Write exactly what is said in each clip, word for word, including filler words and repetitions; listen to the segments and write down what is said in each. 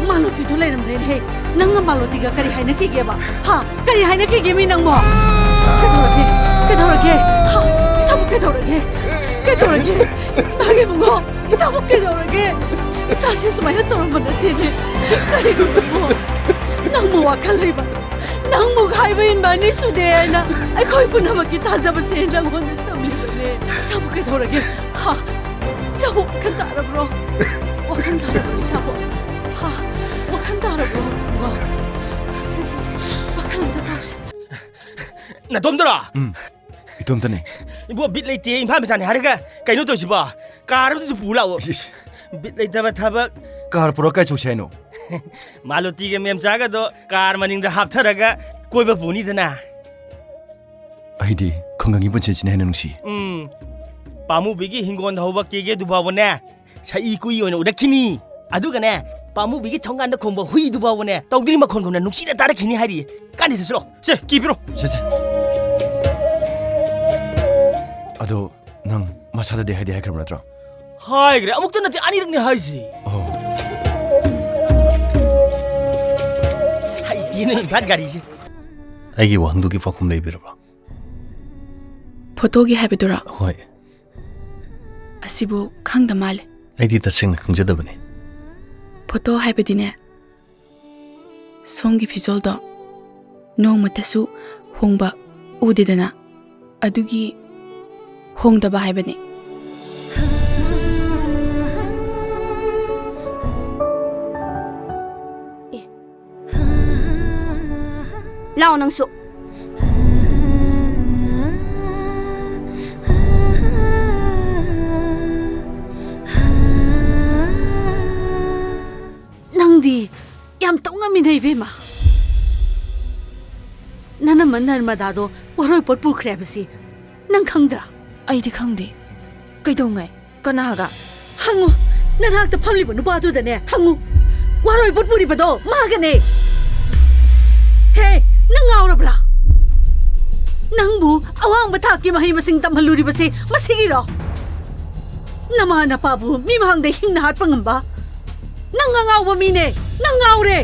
ꯃꯥꯂꯣꯇꯤꯗꯣ ꯂꯩꯔꯝꯗ꯭ꯔꯦꯅꯦꯍꯦ꯫ ꯅꯪꯒ ꯃꯥꯂꯣꯇꯤꯒ ꯀꯔꯤ ꯍꯥꯏꯅꯈꯤꯒꯦꯕ? ꯍꯥ? ꯀꯔꯤ ꯍꯥꯏꯅꯈꯤꯒꯦ ꯃꯤ ꯅꯪꯕꯣ? ꯀꯩꯗꯧꯔꯒꯦ? ꯀꯩꯗꯧꯔꯒꯦ? ꯍꯥ? ꯏꯁꯥꯕꯨ ꯀꯩꯗꯧꯔꯒꯦ? ꯀꯩꯗꯧꯔꯒꯦ? ꯏꯃꯥꯒꯤ ꯏꯕꯨꯡꯉꯣ, ꯏꯁꯥꯕꯨ ꯀꯩꯗꯧꯔꯒꯦ? ꯏꯁꯥꯁꯦ ꯁꯨꯃꯥꯏꯅ ꯇꯧꯔꯝꯕ ꯅꯠꯇꯦꯅꯦ꯫ ꯀꯔꯤꯅꯣ ꯅꯪꯕꯣ? ꯅꯪꯕꯨ ꯋꯥꯈꯜ ꯂꯩꯕ, ꯅꯪꯕꯨ ꯍꯥꯏꯕ ꯏꯟꯕ ꯑꯅꯤ ꯁꯨꯗꯦ ꯍꯥꯏꯅ ꯑꯩꯈꯣꯏ ꯄꯨꯝꯅꯃꯛꯀꯤ ꯊꯥꯖꯕꯁꯦ ꯅꯪꯉꯣꯟꯗ ꯊꯝꯂꯤꯕꯅꯦ꯫ ꯏꯁꯥꯕꯨ ꯀꯩꯗꯧꯔꯒꯦ? ꯍꯥ? ꯏꯁꯥꯕꯨ ꯋꯥꯈꯜ ꯇꯥꯔꯕ꯭ꯔꯣ? ꯋꯥꯈꯜ ꯇꯥꯔꯕ꯭ꯔꯣ ꯏꯁꯥꯕꯨ? ꯍꯥ? ꯋꯥꯈꯜ ꯇꯥꯔꯕ꯭ꯔꯣ? ꯋꯥ-, ꯁꯦ, ꯁꯦ, ꯁꯦ, ꯋꯥꯈꯜ ꯑꯝꯇ ꯇꯥꯎꯁꯦ꯫ ꯅꯇꯣꯝꯗꯔꯣ? ꯎꯝ, ꯏꯇꯣꯝꯇꯅꯦ꯫ ꯏꯕꯣ, ꯕꯤꯠ ꯂꯩꯇꯦ, ꯏꯝꯐꯥꯜ ꯃꯆꯥꯅꯤ ꯍꯥꯏꯔꯒ ꯀꯩꯅꯣ ꯇꯧꯔꯤꯁꯤꯕꯣ? ꯀꯥꯔ ꯑꯝꯇꯁꯨ ꯄꯨ ꯂꯥꯛꯑꯣ꯫ ꯏꯁ, ꯏꯁ꯫ ꯕꯤꯠ ꯂꯩꯇꯕ ꯊꯕꯛ꯫ ꯀꯥꯔ ꯄꯨꯔꯛ ꯀꯥꯏ ꯆꯧꯁꯦ ꯍꯥꯏꯅꯣ? ꯃꯥꯂꯣꯇꯤꯒ ꯃꯦꯝꯆꯥꯒꯗꯣ ꯀꯥꯔ ꯃꯅꯤꯡꯗ ꯍꯥꯞꯊꯔꯒ ꯀꯣꯏꯕ ꯄꯨꯅꯤꯗꯅ꯫ ꯑꯩꯗꯤ ꯈꯨꯡꯒꯪꯒꯤ ꯄꯨꯟꯁꯤꯁꯤꯅ ꯍꯦꯟꯅ ꯅꯨꯡꯁꯤ꯫ ꯎꯝ꯫ ꯄꯥꯃꯨꯕꯤꯒꯤ ꯍꯤꯡꯒꯣꯜꯗ ꯍꯧꯕ ꯀꯦꯒꯦꯗꯨ ꯐꯥꯎꯕꯅꯦ, ꯁꯛꯏ ꯀꯨꯏ ꯑꯣꯏꯅ ꯎꯔꯛꯈꯤꯅꯤ꯫ ꯑꯗꯨꯒꯅꯦ, ꯄꯥꯃꯨꯕꯤꯒꯤ ꯊꯣꯡꯒꯥꯟꯗ ꯈꯣꯡꯕ ꯍꯨꯏꯗꯨ ꯐꯥꯎꯕꯅꯦ, ꯇꯧꯗ꯭ꯔꯤ ꯃꯈꯣꯟꯒꯨꯝꯅ ꯅꯨꯡꯁꯤꯅ ꯇꯥꯔꯛꯈꯤꯅꯤ ꯍꯥꯏꯔꯤꯌꯦ꯫ ꯀꯥꯟꯗꯦ, ꯆꯠꯁꯤꯔꯣ? ꯁꯦ, ꯀꯤ ꯄꯤꯔꯣ꯫ ꯁꯦ, ꯁꯦ꯫ ꯑꯗꯣ ꯅꯪ ꯃꯁꯥꯗꯗꯤ ꯍꯥꯏꯗꯤ ꯍꯥꯏꯈ꯭ꯔꯕ ꯅꯠꯇ꯭ꯔꯣ? ꯍꯥꯏꯈ꯭ꯔꯦ, ꯑꯃꯨꯛꯇ ꯅꯠꯇꯦ, ꯑꯅꯤꯔꯛꯅꯦ ꯍꯥꯏꯁꯦ꯫ ꯑꯣ꯫ ꯍꯩꯇꯦꯅꯦ ꯏꯝꯐꯥꯜ ꯒꯥꯔꯤꯁꯦ꯫ ꯑꯩꯒꯤ ꯋꯥꯍꯪꯗꯨꯒꯤ ꯄꯥꯎꯈꯨꯝ ꯂꯩꯕꯤꯔꯕ꯭ꯔꯣ? ꯐꯣꯇꯣꯒꯤ ꯍꯥꯏꯕꯗꯨꯔꯣ? ꯍꯣꯏ꯫ ꯑꯁꯤꯕꯨ ꯈꯪꯗ ꯃꯥꯜꯂꯦ꯫ ꯑꯩꯗꯤ ꯇꯁꯦꯡꯅ ꯈꯪꯖꯗꯕꯅꯤ꯫ ꯐꯣꯇꯣ ꯍꯥꯏꯕꯗꯤꯅꯦ, ꯁꯣꯝꯒꯤ ꯐꯤꯖꯣꯜꯗꯣ ꯅꯣꯡꯃꯇꯁꯨ ꯍꯣꯡꯕ ꯎꯗꯦꯗꯅ, ꯑꯗꯨꯒꯤ ꯍꯣꯡꯗꯕ ꯍꯥꯏꯕꯅꯤ꯫ ꯑꯦ, ꯂꯥꯛꯑꯣ ꯅꯪꯁꯨ꯫ ꯅꯪꯗꯤ ꯌꯥꯝ ꯇꯧ ꯉꯝꯃꯤꯅꯦ, ꯏꯕꯦꯝꯃ꯫ ꯅꯅꯝꯃ ꯅꯔꯃꯗꯥꯗꯣ ꯋꯥꯔꯣꯏ ꯄꯣꯠ ꯄꯨꯈ꯭ꯔꯦ ꯍꯥꯏꯕꯁꯤ ꯅꯪ ꯈꯪꯗ꯭ꯔꯥ? ꯑꯩꯗꯤ ꯈꯪꯗꯦ꯫ ꯀꯩꯗꯧꯉꯩ? ꯀꯅꯥꯒ? ꯍꯪꯉꯨ, ꯅꯅꯥꯛꯇ ꯐꯝꯂꯤꯕ ꯅꯨꯄꯥꯗꯨꯗꯅꯦ ꯍꯪꯉꯨ꯫ ꯋꯥꯔꯣꯏ ꯄꯣꯠ ꯄꯨꯔꯤꯕꯗꯣ ꯃꯥꯒꯅꯦ꯫ ꯍꯦ, ꯅꯪ ꯉꯥꯎꯔꯕ꯭ꯔꯥ? ꯅꯪꯕꯨ ꯑꯋꯥꯡꯕ ꯊꯥꯛꯀꯤ ꯃꯍꯩ ꯃꯁꯤꯡ ꯇꯝꯍꯜꯂꯨꯔꯤꯕꯁꯦ ꯃꯁꯤꯒꯤꯔꯣ? ꯅꯃꯥ ꯅꯄꯥꯕꯨ ꯃꯤ ꯃꯥꯡꯗ ꯍꯤꯡꯅ ꯍꯥꯠꯄ ꯉꯝꯕ, ꯅꯪ ꯑꯉꯥꯎꯕ ꯃꯤꯅꯦ꯫ ꯅꯪ ꯉꯥꯎꯔꯦ꯫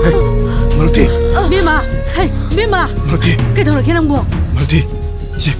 ꯍꯦ, ꯃꯥꯂꯇꯤ! ꯕꯦꯝꯃ! ꯍꯦ, ꯕꯦꯝꯃ! ꯃꯥꯂꯇꯤ! ꯀꯩꯗꯧꯔꯒꯦ ꯅꯪꯕꯣ? ꯃꯥꯂꯇꯤ! ꯏꯆꯦ,